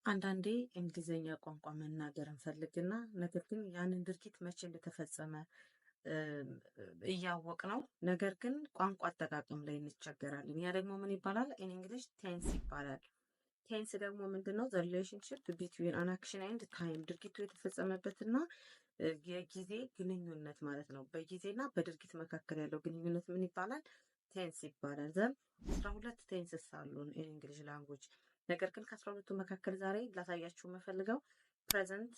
አንዳንዴ እንግሊዘኛ ቋንቋ መናገር እንፈልግና ነገር ግን ያንን ድርጊት መቼ እንደተፈጸመ እያወቅነው ነገር ግን ቋንቋ አጠቃቀም ላይ እንቸገራለን። ያ ደግሞ ምን ይባላል? In English tense ይባላል። Tense ደግሞ ምንድን ነው? The relationship between an action and time፣ ድርጊቱ የተፈጸመበትና የጊዜ ግንኙነት ማለት ነው። በጊዜና በድርጊት መካከል ያለው ግንኙነት ምን ይባላል? Tense ይባላል። Then 12 tenses አሉን in English language። ነገር ግን ከ12ቱ መካከል ዛሬ ላሳያችሁ የምፈልገው present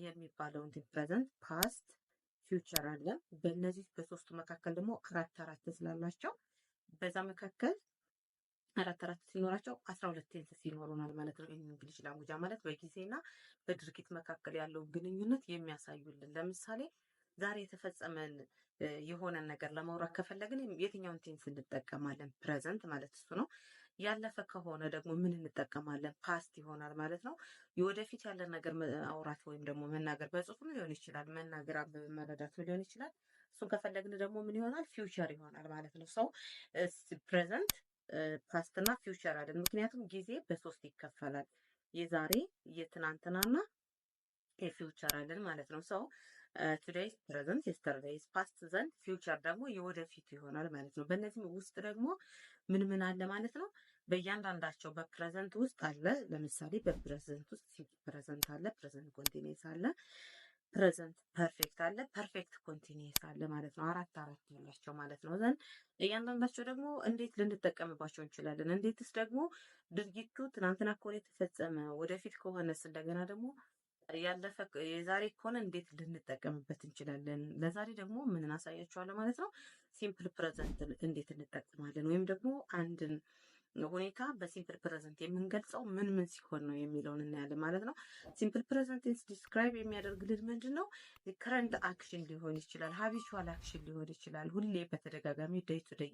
የሚባለውን፣ present፣ past፣ future አለ። በእነዚህ በሶስቱ መካከል ደግሞ አራት አራት ስላላቸው በዛ መካከል አራት አራት ሲኖራቸው 12 tenses ይኖሩናል ማለት ነው። English language ማለት በጊዜና በድርጊት መካከል ያለው ግንኙነት የሚያሳዩልን። ለምሳሌ ዛሬ የተፈጸመን የሆነን ነገር ለማውራት ከፈለግን የትኛውን tense እንጠቀማለን? Present ማለት እሱ ነው። ያለፈ ከሆነ ደግሞ ምን እንጠቀማለን? Past ይሆናል ማለት ነው። የወደፊት ያለን ነገር ማውራት ወይም ደግሞ መናገር በጽሁፍም ሊሆን ይችላል፣ መናገር አንብበን መረዳትም ሊሆን ይችላል። እሱን ከፈለግን ደግሞ ምን ይሆናል? Future ይሆናል ማለት ነው። So present፣ past እና future አለን። ምክንያቱም ጊዜ በሶስት ይከፈላል። የዛሬ፣ የትናንትናና የ future አለን ማለት ነው። So today present፣ yesterday's past፣ then future ደግሞ የወደፊቱ ይሆናል ማለት ነው። በእነዚህም ውስጥ ደግሞ ምን ምን አለ ማለት ነው? በእያንዳንዳቸው በ present ውስጥ አለ። ለምሳሌ በ present ውስጥ simple present አለ፣ present continuous አለ፣ present perfect አለ፣ perfect continuous አለ ማለት ነው። አራት አራት ያላቸው ማለት ነው። Then እያንዳንዳቸው ደግሞ እንዴት ልንጠቀምባቸው እንችላለን? እንዴትስ ደግሞ ድርጊቱ ትናንትና ከሆነ የተፈጸመ፣ ወደፊት ከሆነስ፣ እንደገና ደግሞ ያለፈ የዛሬ ከሆነ እንዴት ልንጠቀምበት እንችላለን? ለዛሬ ደግሞ ምን እናሳያችኋለሁ ማለት ነው። Simple present እንዴት እንጠቀማለን ወይም ደግሞ አንድን ሁኔታ በ simple present የምንገልጸው ምን ምን ሲሆን ነው የሚለውን እናያለን ማለት ነው። Simple present describe የሚያደርግልን ምንድን ነው? Current action ሊሆን ይችላል፣ habitual action ሊሆን ይችላል። ሁሌ በተደጋጋሚ day to day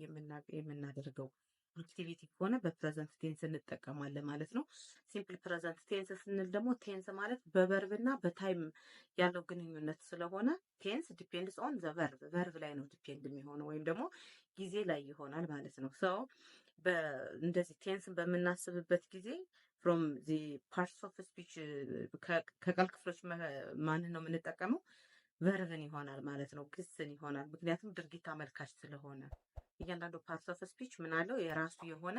የምናደርገው activity ከሆነ በ present tense እንጠቀማለን ማለት ነው። Simple present tense ስንል ደግሞ tense ማለት በ verb እና በ time ያለው ግንኙነት ስለሆነ tense depends on the verb፣ verb ላይ ነው depend የሚሆነው ወይም ደግሞ ጊዜ ላይ ይሆናል ማለት ነው። So እንደዚህ ቴንስን በምናስብበት ጊዜ from the parts of speech፣ ከቃል ክፍሎች ማንን ነው የምንጠቀመው? Verb ን ይሆናል ማለት ነው። ግስን ይሆናል። ምክንያቱም ድርጊት አመልካች ስለሆነ እያንዳንዱ part of speech ምን አለው? የራሱ የሆነ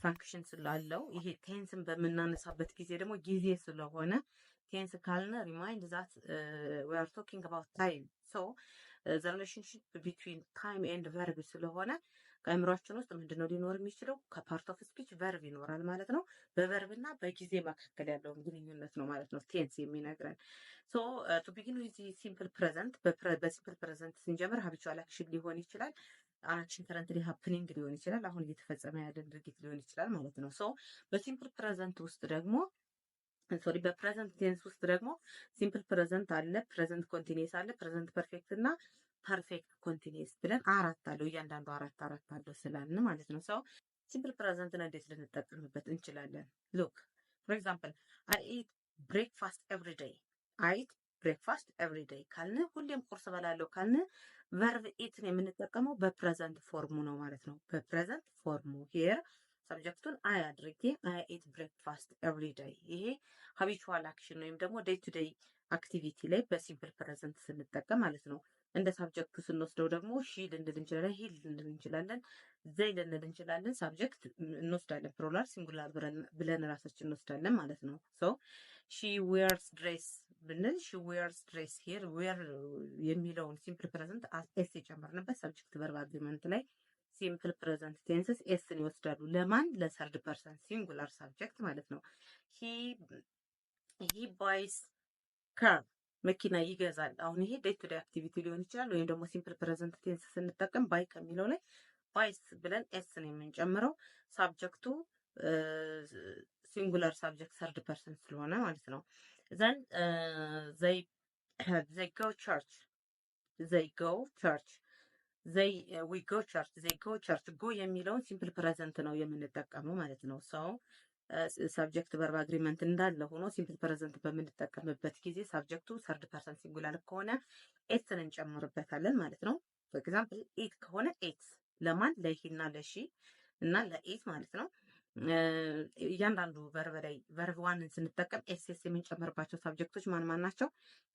function ስላለው ይሄ ቴንስን በምናነሳበት ጊዜ ደግሞ ጊዜ ስለሆነ tense ካልን remind that we are talking about time, so the relationship between time and verb ስለሆነ ከአእምሯችን ውስጥ ምንድነው ሊኖር የሚችለው? ከ part of speech verb ይኖራል ማለት ነው። በ verb እና በጊዜ መካከል ያለውን ግንኙነት ነው ማለት ነው tense የሚነግረን። So to begin with simple present፣ በ simple present ስንጀምር habitual action ሊሆን ይችላል። Action currently happening ሊሆን ይችላል። አሁን እየተፈጸመ ያለን ድርጊት ሊሆን ይችላል ማለት ነው። So በ simple present ውስጥ ደግሞ፣ sorry፣ በ present tense ውስጥ ደግሞ simple present አለ፣ present continuous አለ፣ present perfect እና perfect continuous ብለን አራት አለው። እያንዳንዱ አራት አራት አለው ስላልን ማለት ነው። So simple present ን እንዴት ልንጠቀምበት እንችላለን? Look, for example, "I eat breakfast every day." "I eat breakfast every day" ካልን፣ ሁሌም ቁርስ በላለሁ ካልን verb eat ን የምንጠቀመው በ present form ኡ ነው ማለት ነው። በ present form ኡ here subject ኡን I አድርጌ "I eat breakfast every day"፣ ይሄ habitual action ወይም ደግሞ day to day activity ላይ በ simple present ስንጠቀም ማለት ነው። እንደ subject ኡ ስንወስደው ደግሞ she ልንል እንችላለን፣ he ልንል እንችላለን፣ they ልንል እንችላለን። Subject እንወስዳለን፣ plural singular ብለን ራሳችን እንወስዳለን ማለት ነው። So "She wears dress" ብንል፣ "she wears dress" here wear የሚለውን simple present s የጨመርንበት subject verb agreement ላይ simple present tenses s ን ይወስዳሉ። ለማን? ለ third person singular subject ማለት ነው። "He buys car"፣ መኪና ይገዛል። አሁን ይሄ day to day activity ሊሆን ይችላል፣ ወይም ደግሞ simple present tense ስንጠቀም buy ከሚለው ላይ buys ብለን s ነው የምንጨምረው፣ subject ኡ singular subject third person ስለሆነ ማለት ነው። Then "They go church." "They go church." They, "We go church." "They go church." Go የሚለውን simple present ነው የምንጠቀመው ማለት ነው። So subject verb agreement እንዳለ ሆኖ simple present በምንጠቀምበት ጊዜ subject ኡ third person singular ከሆነ s ን እንጨምርበታለን ማለት ነው። For example, eat ከሆነ eats፣ ለማን? ለ he እና ለ she እና ለ it ማለት ነው። እያንዳንዱ verb ላይ verb one ን ስንጠቀም s s የምንጨምርባቸው subject ኦች ማን ማን ናቸው?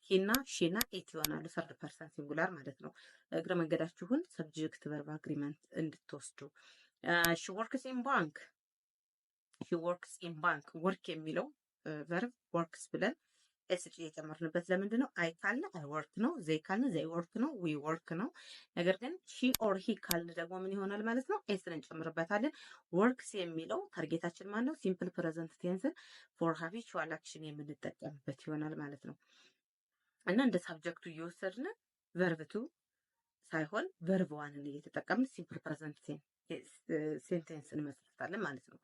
He ና she ና it ይሆናሉ። Third person singular ማለት ነው። እግረ መንገዳችሁን subject verb agreement እንድትወስዱ። She works in bank፣ she works in bank። Work የሚለው verb works ብለን s የጨመርንበት ለምንድን ነው? I ካልን I work ነው። They ካልን they work ነው። We work ነው። ነገር ግን she or he ካልን ደግሞ ምን ይሆናል ማለት ነው? S ን እንጨምርበታለን። Works የሚለው target ኣችን ማን ነው? Simple present tense ን for habitual action የምንጠቀምበት ይሆናል ማለት ነው። እና እንደ subject ኡ እየወሰድን verb two ሳይሆን verb one ን እየተጠቀምን simple present sentence እንመሰርታለን ማለት ነው።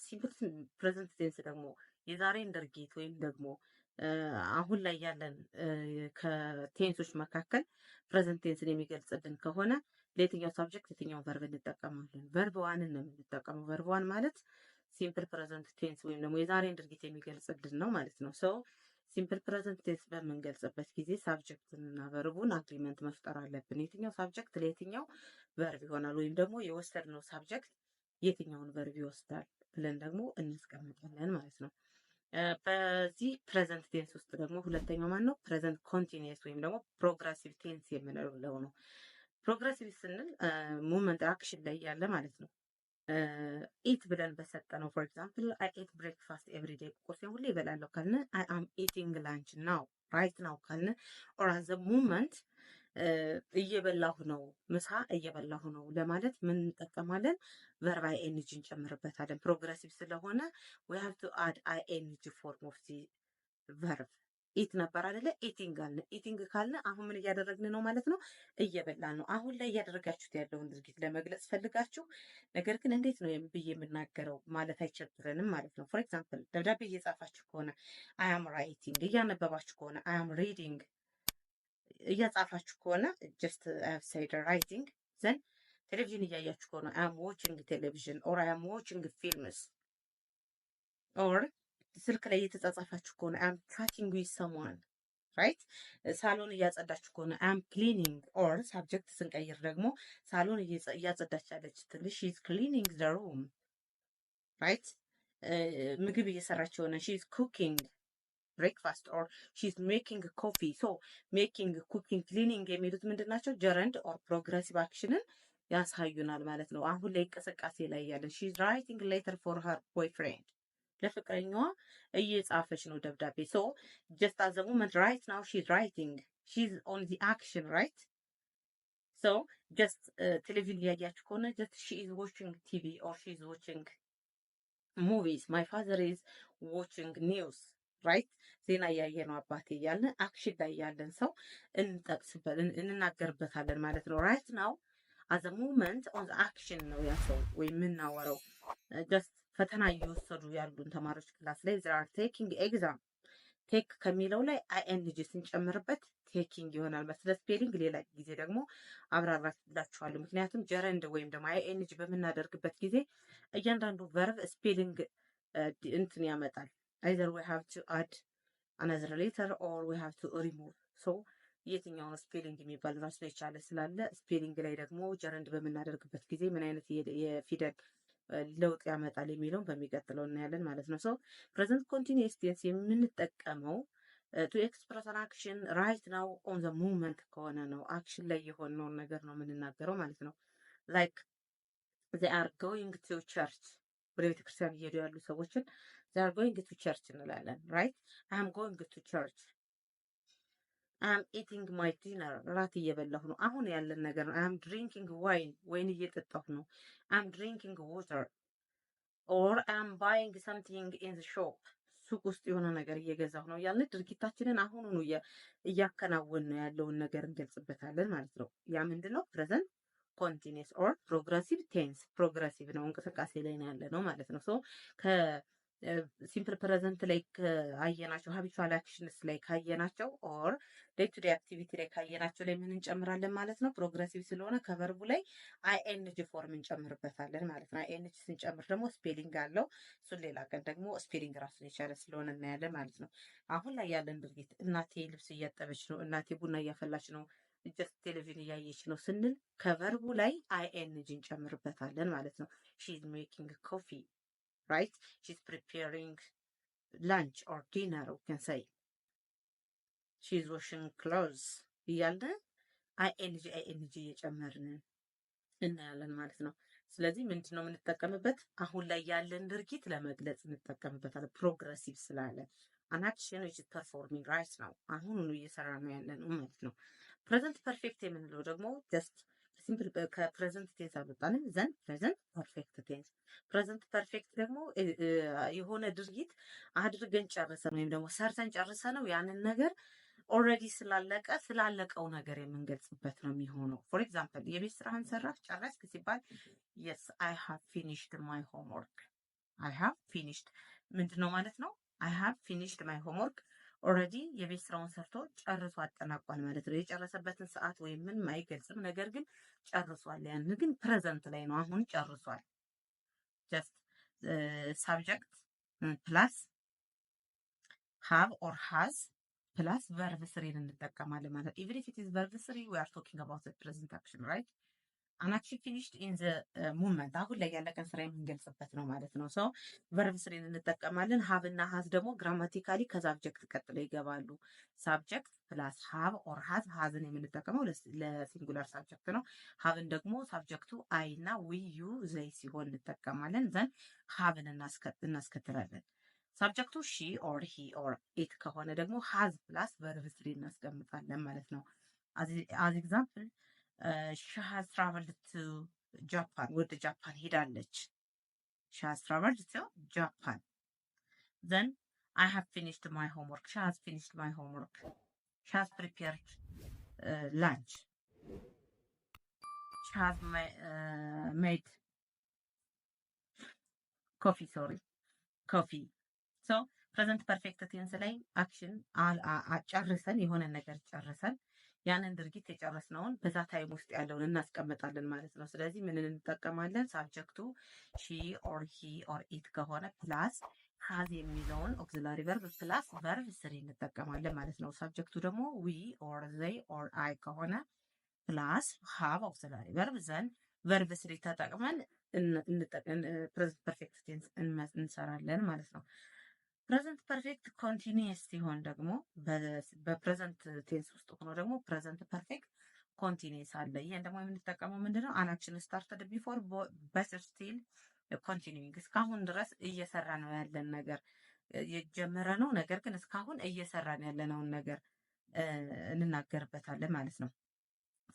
Simple present tense ደግሞ የዛሬን ድርጊት ወይም ደግሞ አሁን ላይ ያለን ከ tense ኦች መካከል present tense ን የሚገልጽልን ከሆነ ለየትኛው subject የትኛውን verb እንጠቀማለን? Verb one ን ነው የምንጠቀመው። Verb one ማለት simple present tense ወይም ደግሞ የዛሬን ድርጊት የሚገልጽልን ነው ማለት ነው። So simple present tense በምንገልጽበት ጊዜ subject ንና verb ኡን agreement መፍጠር አለብን። የትኛው subject ለየትኛው verb ይሆናል ወይም ደግሞ የወሰድነው subject የትኛውን verb ይወስዳል ብለን ደግሞ እናስቀምጣለን ማለት ነው። በዚህ present tense ውስጥ ደግሞ ሁለተኛው ማን ነው? Present continuous ወይም ደግሞ progressive tense የምንለው ነው። Progressive ስንል movement action ላይ ያለ ማለት ነው። Eat ብለን በሰጠነው፣ for example, I eat breakfast every day፣ ቁርሴን ሁሌ እበላለሁ ካልን፣ I am eating lunch now, right now ካልን፣ or at the moment እየበላሁ ነው፣ ምሳ እየበላሁ ነው ለማለት ምን እንጠቀማለን? Verb ing እንጨምርበታለን። Progressive ስለሆነ we have to add ing form of the verb። Eat ነበር አይደለ? Eating አልን። Eating ካልን አሁን ምን እያደረግን ነው ማለት ነው? እየበላን ነው። አሁን ላይ እያደረጋችሁት ያለውን ድርጊት ለመግለጽ ፈልጋችሁ፣ ነገር ግን እንዴት ነው ብዬ የምናገረው ማለት አይቸግረንም ማለት ነው። For example, ደብዳቤ እየጻፋችሁ ከሆነ I am writing፣ እያነበባችሁ ከሆነ I am reading፣ እያጻፋችሁ ከሆነ just I have said writing፣ then ቴሌቪዥን እያያችሁ ከሆነ I am watching television or I am watching films፣ or ስልክ ላይ እየተጻጻፋችሁ ከሆነ I am chatting with someone, right? ሳሎን እያጸዳችሁ ከሆነ I am cleaning፣ or subject ስንቀይር ደግሞ ሳሎን እያጸዳች ያለች ትንሽ she is cleaning the room, right? ምግብ እየሰራች የሆነ she is cooking breakfast or she is making coffee። So making፣ cooking፣ cleaning የሚሉት ምንድን ናቸው? Gerund or progressive action ን ያሳዩናል ማለት ነው። አሁን ላይ እንቅስቃሴ ላይ ያለን። She is writing letter for her boyfriend፣ ለፍቅረኛዋ እየጻፈች ነው ደብዳቤ። So just at the moment, right now, she is writing, she is on the action, right? So just ቴሌቪዥን እያያችሁ ከሆነ just she is watching TV or she is watching movies፣ my father is watching news, right? ዜና እያየ ነው አባቴ እያልን action ላይ ያለን ሰው እንጠቅስበት እንናገርበታለን ማለት ነው። Right now, at the moment, on action ነው ያ ሰው ወይም የምናወራው። Just ፈተና እየወሰዱ ያሉን ተማሪዎች class ላይ they are taking exam፣ take ከሚለው ላይ ing ስንጨምርበት taking ይሆናል። ስለ spelling ሌላ ጊዜ ደግሞ አብራራላችኋለሁ። ምክንያቱም gerund ወይም ደግሞ ing በምናደርግበት ጊዜ እያንዳንዱ verb spelling እንትን ያመጣል። አይዘር ዊ ሃቭ ቱ አድ አናዘር ሌተር ኦር ዊ ሃቭ ቱ ሪሙቭ። ሶ የትኛውን spelling የሚባል ራሱን የቻለ ስላለ spelling ላይ ደግሞ gerund በምናደርግበት ጊዜ ምን አይነት የፊደል ለውጥ ያመጣል የሚለውን በሚቀጥለው እናያለን ማለት ነው። So present continuous tense የምንጠቀመው to express an action right now, on the moment ከሆነ ነው። Action ላይ የሆነውን ነገር ነው የምንናገረው ማለት ነው። Like they are going to church፣ ወደ ቤተክርስቲያን እየሄዱ ያሉ ሰዎችን they are going to church እንላለን። Right? I am going to church፣ I am eating my dinner፣ ራት እየበላሁ ነው። አሁን ያለን ነገር ነው። I am drinking wine፣ ወይን እየጠጣሁ ነው። I am drinking water or I am buying something in the shop፣ ሱቅ ውስጥ የሆነ ነገር እየገዛሁ ነው እያልን ድርጊታችንን አሁኑኑ እያከናወን ነው ያለውን ነገር እንገልጽበታለን ማለት ነው። ያ ምንድን ነው? Present continuous or progressive tense። Progressive ነው፣ እንቅስቃሴ ላይ ነው ያለ ነው ማለት ነው። So ከ simple present ላይ ካየናቸው፣ habitual actions ላይ ካየናቸው or day to day activity ላይ ካየናቸው ላይ ምን እንጨምራለን ማለት ነው? Progressive ስለሆነ ከ verb ኡ ላይ ing form እንጨምርበታለን ማለት ነው። Ing ስንጨምር ደግሞ spelling አለው። እሱን ሌላ ቀን ደግሞ spelling ራሱን የቻለ ስለሆነ እናያለን ማለት ነው። አሁን ላይ ያለን ድርጊት እናቴ ልብስ እያጠበች ነው፣ እናቴ ቡና እያፈላች ነው፣ just ቴሌቪዥን እያየች ነው ስንል ከ verb ኡ ላይ ing እንጨምርበታለን ማለት ነው። She is making coffee። right? She's preparing lunch or dinner, we can say. She's washing clothes እያልን ing ing እየጨመርን እናያለን ማለት ነው። ስለዚህ ምንድን ነው የምንጠቀምበት? አሁን ላይ ያለን ድርጊት ለመግለጽ እንጠቀምበታለን። Progressive ስላለ an action which is performing right now፣ አሁኑኑ እየሰራ ነው ያለ ነው ማለት ነው። Present perfect የምንለው ደግሞ just simple ከ present tense አልወጣንም፣ then present perfect tense። Present perfect ደግሞ የሆነ ድርጊት አድርገን ጨርሰን ወይም ደግሞ ሰርተን ጨርሰን ነው፣ ያንን ነገር already ስላለቀ ስላለቀው ነገር የምንገልጽበት ነው የሚሆነው። For example፣ የቤት ስራህን ሰራህ ጨረስክ ሲባል "Yes, I have finished my homework." "I have finished" ምንድን ነው ማለት ነው? "I have finished my homework"፣ already የቤት ስራውን ሰርቶ ጨርሶ አጠናቋል ማለት ነው። የጨረሰበትን ሰዓት ወይም ምንም አይገልጽም፣ ነገር ግን ጨርሷል። ያን ግን present ላይ ነው፣ አሁን ጨርሷል። Just subject plus have or has plus verb three ን እንጠቀማለን ማለት። Even if it is verb three, we are talking about the present action, right? An action finished in the moment፣ አሁን ላይ ያለቀን ስራ የምንገልጽበት ነው ማለት ነው። So verb three ን እንጠቀማለን። Have እና has ደግሞ grammatically ከ subject ቀጥለው ይገባሉ። Subject plus have or has። Has ን የምንጠቀመው ለ singular subject ነው። Have ን ደግሞ subject ኡ I እና we፣ you፣ they ሲሆን እንጠቀማለን። Then have ን እናስከትላለን። Subject ኡ she or he or it ከሆነ ደግሞ has plus verb three እናስቀምጣለን ማለት ነው። As example, she has traveled to Japan፣ ወደ ጃፓን ሄዳለች። She has traveled to Japan. Then I have finished my homework. She has finished my homework. She has prepared lunch. She has made coffee, sorry, coffee. So present perfect tense ላይ action ጨርሰን፣ የሆነ ነገር ጨርሰን፣ ያንን ድርጊት የጨረስነውን በዛ time ውስጥ ያለውን እናስቀምጣለን ማለት ነው። ስለዚህ ምንን እንጠቀማለን? Subject ኡ she or he or it ከሆነ plus has የሚለውን auxiliary verb plus verb three እንጠቀማለን ማለት ነው። Subject ኡ ደግሞ we or they or I ከሆነ plus have auxiliary verb, then verb three ተጠቅመን present perfect tense እንሰራለን ማለት ነው። Present perfect continuous ሲሆን ደግሞ በ present tense ውስጥ ሆኖ ደግሞ present perfect continuous አለ። ይህን ደግሞ የምንጠቀመው ምንድነው? An action started before but still continuing፣ እስካሁን ድረስ እየሰራ ነው ያለን ነገር፣ የጀመረ ነው ነገር ግን እስካሁን እየሰራን ያለነውን ነገር እንናገርበታለን ማለት ነው።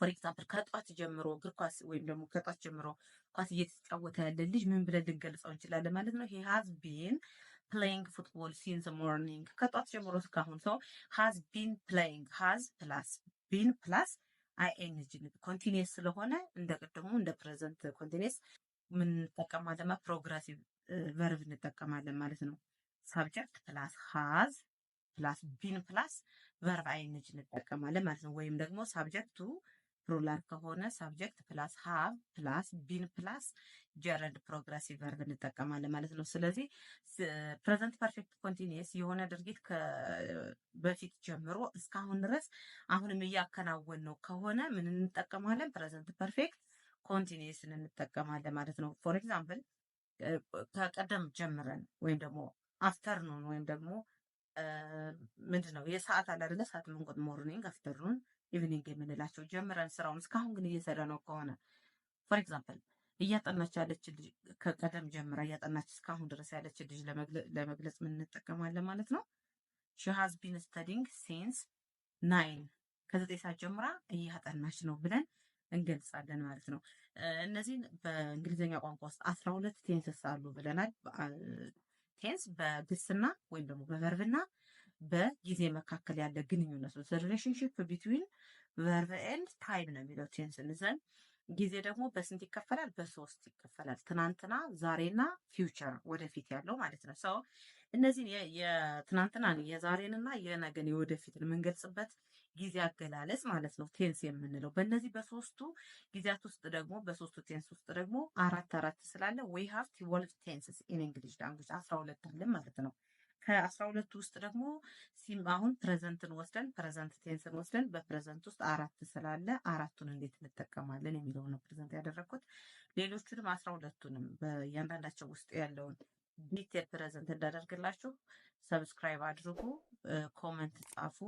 For example፣ ከጧት ጀምሮ እግር ኳስ ወይም ደግሞ ከጧት ጀምሮ ኳስ እየተጫወተ ያለ ልጅ ምን ብለን ልንገልጸው እንችላለን ማለት ነው? "He has been playing football since morning"፣ ከጧት ጀምሮ እስካሁን። So has been playing፣ has plus been plus ing፣ continuous ስለሆነ እንደ ቅድሙ እንደ present continuous ምን እንጠቀማለን? Progressive verb እንጠቀማለን ማለት ነው። Subject plus has plus been plus verb ing እንጠቀማለን ማለት ነው። ወይም ደግሞ subject ኡ plural ከሆነ subject plus have plus been plus gerund progressive verb እንጠቀማለን ማለት ነው። ስለዚህ present perfect continuous የሆነ ድርጊት በፊት ጀምሮ እስካሁን ድረስ አሁንም እያከናወን ነው ከሆነ ምን እንጠቀማለን? Present perfect continuous ን እንጠቀማለን ማለት ነው። For example፣ ከቀደም ጀምረን ወይም ደግሞ afternoon ወይም ደግሞ ምንድን ነው የሰዓት አለ አይደለ? ሰዓት የምንቆጥ morning፣ afternoon፣ evening የምንላቸው ጀምረን ስራውን እስካሁን ግን እየሰራ ነው ከሆነ፣ for example፣ እያጠናች ያለች ልጅ፣ ከቀደም ጀምራ እያጠናች እስካሁን ድረስ ያለች ልጅ ለመግለጽ ምን እንጠቀማለን ማለት ነው? "She has been studying since 9"፣ ከ9 ሰዓት ጀምራ እያጠናች ነው ብለን እንገልጻለን ማለት ነው። እነዚህን በእንግሊዝኛ ቋንቋ ውስጥ 12 tenses አሉ ብለናል። Tense በግስና ወይም ደግሞ በ verb ና በጊዜ መካከል ያለ ግንኙነት ነው። Relationship between verb and time ነው የሚለው tense። Then ጊዜ ደግሞ በስንት ይከፈላል? በሶስት ይከፈላል። ትናንትና፣ ዛሬና future፣ ወደፊት ያለው ማለት ነው። So እነዚህን የትናንትናን፣ የዛሬንና የነገን፣ የወደፊትን የምንገልጽበት ጊዜ አገላለጽ ማለት ነው tense የምንለው። በእነዚህ በሶስቱ ጊዜያት ውስጥ ደግሞ፣ በሶስቱ tense ውስጥ ደግሞ አራት አራት ስላለ we have 12 tenses in English language፣ 12 አለን ማለት ነው። ከ12ቱ ውስጥ ደግሞ አሁን present ን ወስደን፣ present tense ን ወስደን፣ በ present ውስጥ አራት ስላለ አራቱን እንዴት እንጠቀማለን የሚለው ነው present ያደረግኩት። ሌሎቹንም 12ቱንም በእያንዳንዳቸው ውስጥ ያለውን Detail present እንዳደርግላችሁ subscribe አድርጉ፣ comment ጻፉ፣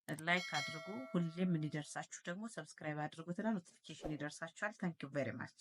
like አድርጉ። ሁሌም እንዲደርሳችሁ ደግሞ subscribe አድርጉትና notification ይደርሳችኋል። Thank you very much.